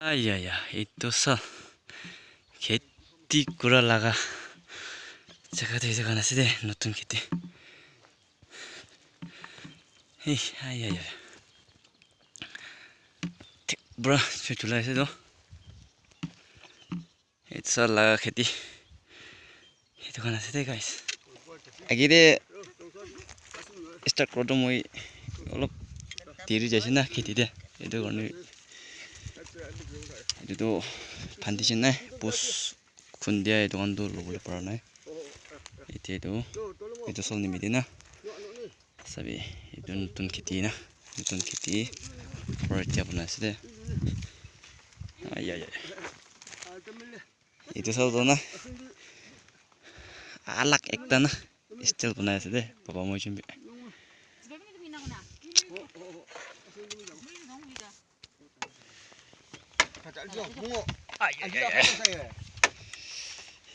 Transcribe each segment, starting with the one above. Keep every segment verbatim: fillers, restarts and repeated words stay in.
Aya ya, etu sa kheti kura laga jaga te etu khan ase de, notun kheti. Hey, aya ya. Thik pura chutu lai ase to. Etu sa laga kheti. Etu khan ase de, guys. Age te start kora tu moi olop deri jaise na kheti te. Etu karne etu tu foundation nai, post khundia etu khan tu lobole para nai. Etia tu etu sol nimite na. Sabi, etu notun kheti na, notun kheti. Aro etia banai ase de. Ai, ai, ai. Etu sab toh na, alag ekta na style banai ase de, papa moi jun bi. Ai, ai, ai, ai.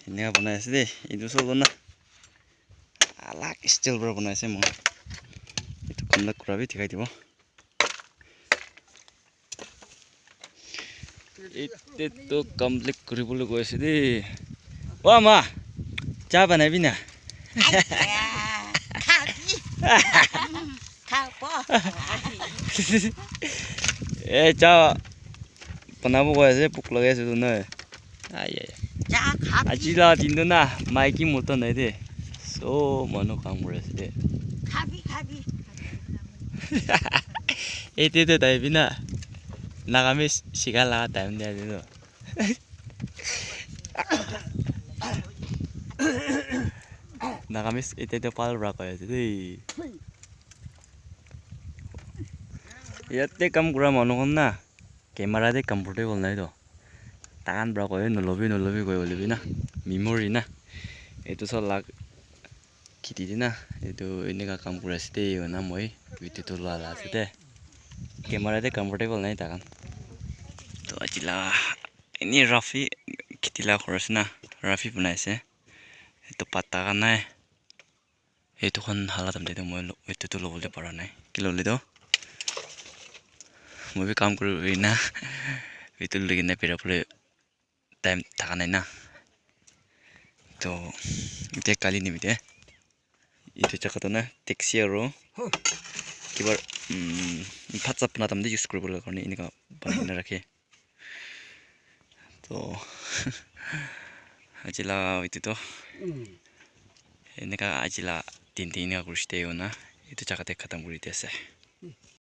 Enika banai ase de, etu sab toh na. Alag style para banai ase moi. Etu kam la kura bi dikhai dibo. Ete to complete kuri bole koi ase de. O ma, cha banai bi na? Aiya, khabi. Khabo. Eh, cha banabo koi ase, bhuk lagi ase to na. Ai, ai. Ja, khabi. Aji la din to na, maiki mota nai de. So, manu kam kuri ase de. Khabi, khabi. Ete to tai bi na. Nagamese shika la time de ase to. Nagamese ete to pal ra koi ase de. Yate kam kura manu khan na. Camera te comfortable nai to. Takan pra koi, nolobi, nolobi koi, hoilebi na. Memory na. Etu sa la kheti te na. Etu enika kam kuri ase de, na moi. Etu tu la la ase de. Camera te comfortable nai takan. To aji la, eni rough hi kheti la ghor ase na. Rough hi banai ase. Etu patta khan nai. Etu khan hala time te moi lo-, etu tu lobole para nai. Kile hoile tu moi bi kam kuri kuri na etu loi kena bera bole time thaka nai na. To ite kali nimite etu jaga tu na taxi aro kiba, um, bhat sab bana time te use kuri bole karne enika banai kena rakhe. To aji la etu to enika aji la din te enika kuri shite hoina etu jaga te khatam kuri di ase.